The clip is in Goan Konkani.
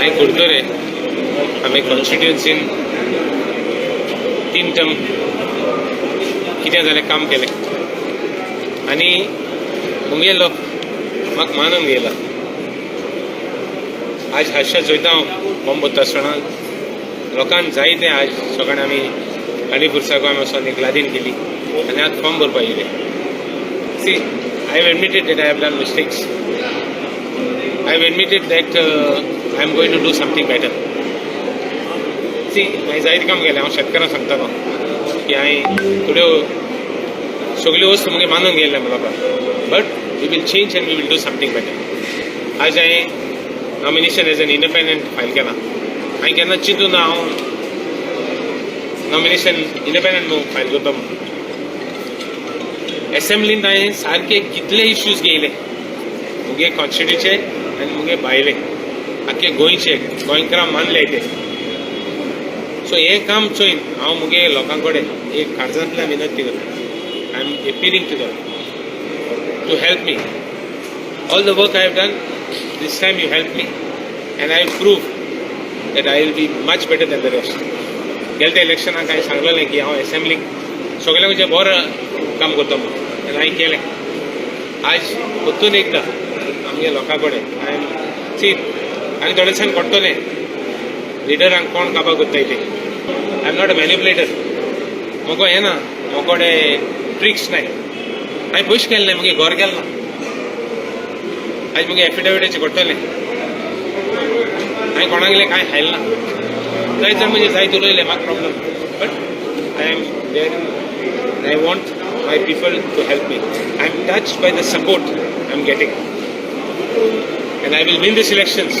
हांवें कुडतरे आमी कॉन्स्टिट्युएन्सीन 3 टर्म कितें जालें काम केलें आनी मुगे लोक म्हाका मानून गेला. आज हातशा चोयता हांव फॉर्म भरता आसतना लोकांक जाय तें. आज सगळ्यांनी आमी कांडी पुरसाक आमी वचोन एक लादीन केली आनी आज फॉर्म भरपाक येयले. See, I have admitted that I have done mistakes. I have admitted that I am going to do something better. See, हांवें जायते काम केलें. हांव शेतकारांक सांगतालो की हांवें थोड्यो सगल्यो वस्तू मुगे मानून गेल्ले लोकांक, but we will change and we will do something better. आज हांवें nomination as an independent file केलां. हांवें केन्ना चिंतूं ना हांव नॉमिनेशन इंडिपेंडंट म्हणून फायल करता म्हणून. एसेंब्लीन हांवें सारके कितले इश्यूज घेयले मुगे कॉन्स्टिट्युचे आनी मुगे भायले, आख्खे गोंयचे, गोंयकारां मानले ते. सो हें काम चोयन हांव मुगे लोकां कडेन एक काळजांतल्यान विनंती करता. I am appealing to them to help me. All the work I have done, this time you help me and I prove that I will be much better than the rest. गेले त्या इलेक्शनाक हांवें सांगलेलें की हांव एसेंब्लीक सगळ्यांक बरें काम करता म्हणून आनी हांवें केलें. आज परतून एकदां आमगे लोकां कडेन I am सी आनी थोडे दिसान कळटलें लिडरांक कोण काबार करताय ते. I am not a manipulator. म्हाका हें ना, म्हाकोडे ट्रिक्स नाय. हांवें पयशे केले नाय, मुगे घर केलें ना. आयज मुगे एफिडेविटाचें कळटलें. हांवें कोणागेलें कांय खायलें ना. जायत जाण म्हणजे जायत उलयलें, म्हाका problem, but I am there. I want my people to help me. I am touched by the support I am getting and I will win this elections.